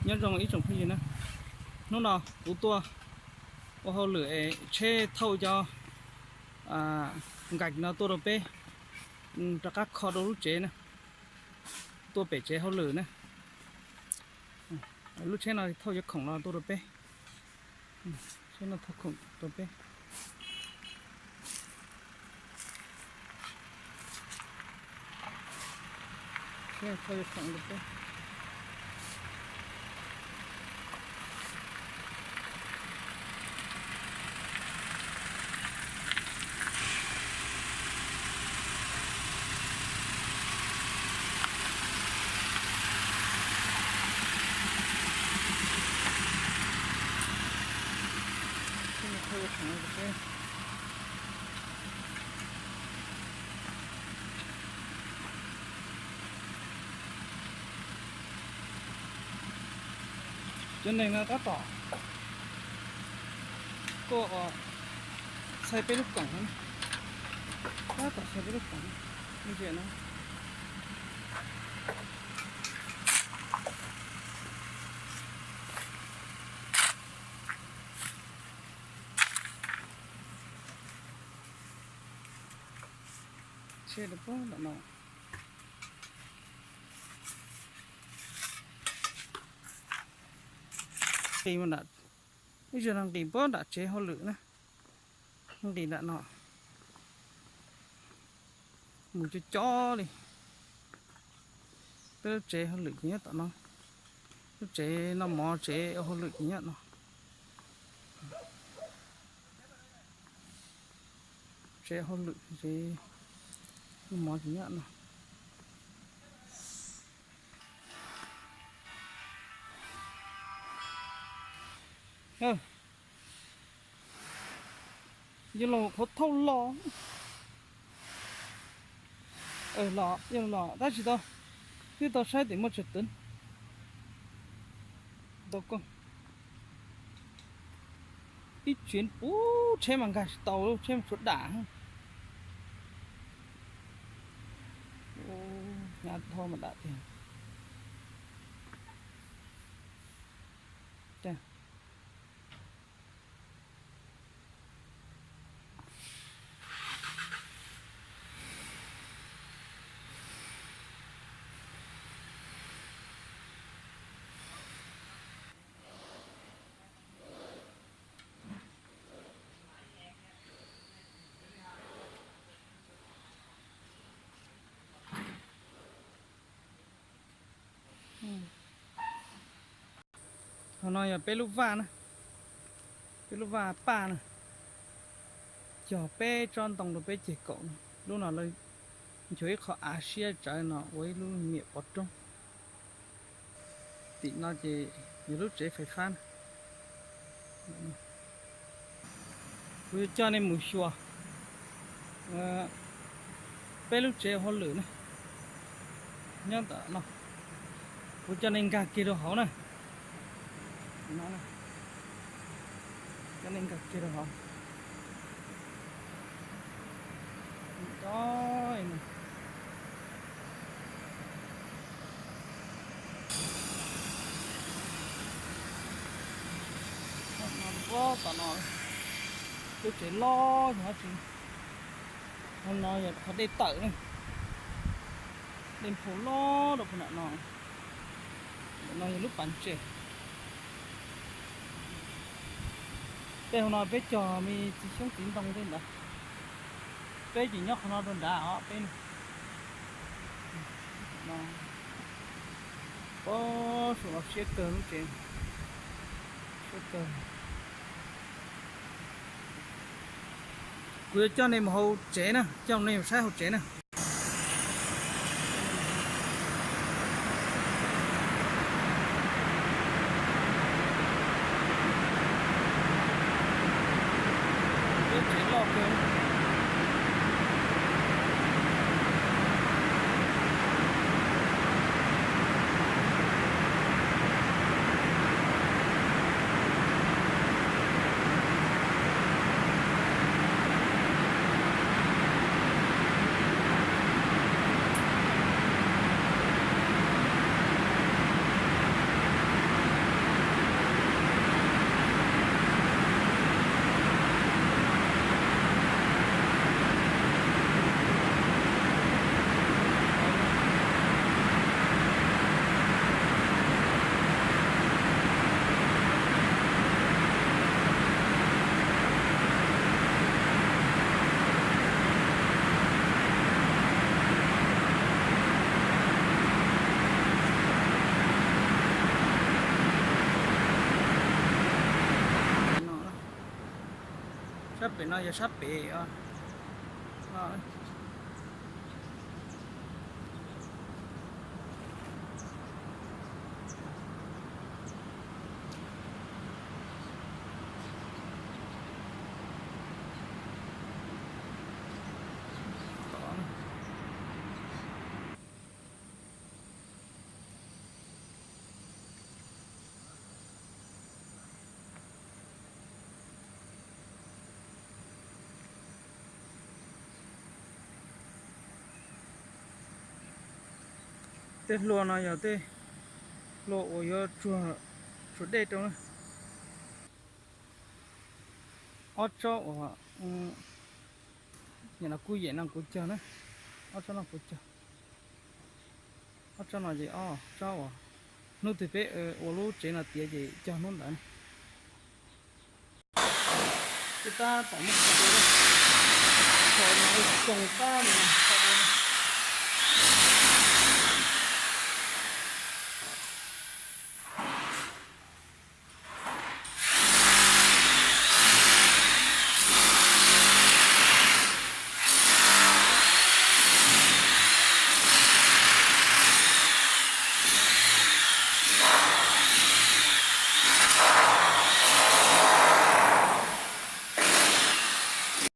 Nyob zoo ib tsoom phooj ywg na, hnub no kuv tuaj ua hauj lwm es tsheb thauj cov nkaim no tuaj rau peb, rov qab kho rau lub tsev na, tuaj pem tsev hauj lwm na. Lub tsheb no thauj cov khoom no tuaj rau peb, tsheb no thauj khoom rau peb. Tsheb thauj cov khoom rau peb. Cov neeg no tab tom tuaj txhais peb lub koom, tab tom txhais peb lub koom, no. Tsheb rau puag nram no. Nqis, ib zaug no nqis puag nram tsev hauj lwm na, nqis nram no mus cov cov li. Peb lub tsev hauj lwm ces nyob tom no, lub tsev noj mov tsev hauj lwm ces nyob no. Tsev hauj lwm, tsev noj mov ces nyob no. Yog los qhov thauj los, los yog los tab sis tau, twb tau saib tias muaj tsawg tawm. Tau koj ib tsev puv tsheb mas nkag tsis tau, tsheb mas tshuav dam. Hnyav dhau mas dam tiag. Qhov no yog peb lub vaj na, peb lub vaj paj na, cog peb tsob ntoo rau peb ceg kaum no. Lub no lawv nchuav ib qho av siab tsawv no ua ib lub miam pov roob. Tim no ces yog lub tsev fais fab na. Kuv yuav coj nej mus xyuas peb lub tsev hauj lwm na, nyob ntawm no. Kuv coj nej nkag kiag rau hauv na. Coj nej nkag kiag rau hauv. Tom no, lub tsev loj yog dab tsi? Hauv no yog qhov dej tawm ne, dej nphau loj rau puag nram no. Ntawm no yog lub pas ntses. Tej hauv no peb cog me txiv xyoob txiv ntoo tej ntawd. Peb ces nyob qhov no rau nrad os peb. Pob, suav los siab kawg lub tsev, siab kawg. Kuv yuav coj nej mus hauv tsev na, coj nej mus saib hauv tsev na. Lub tsev loj kawg. Sab pem no yog sab pem os. Tej hlua no yog tej hlua uas yuav tsuag dej rau na. Ob tsob uas, nim no kuj yem no kuv cog na, ob tsob no kuv cog, ob tsob no ces ob tsob uas hnub twg peb ua lub tsev no tiav ces cog hnub ntawd na. Twb tab tom muab kho dua, kho no xyoo tab li no kho dua.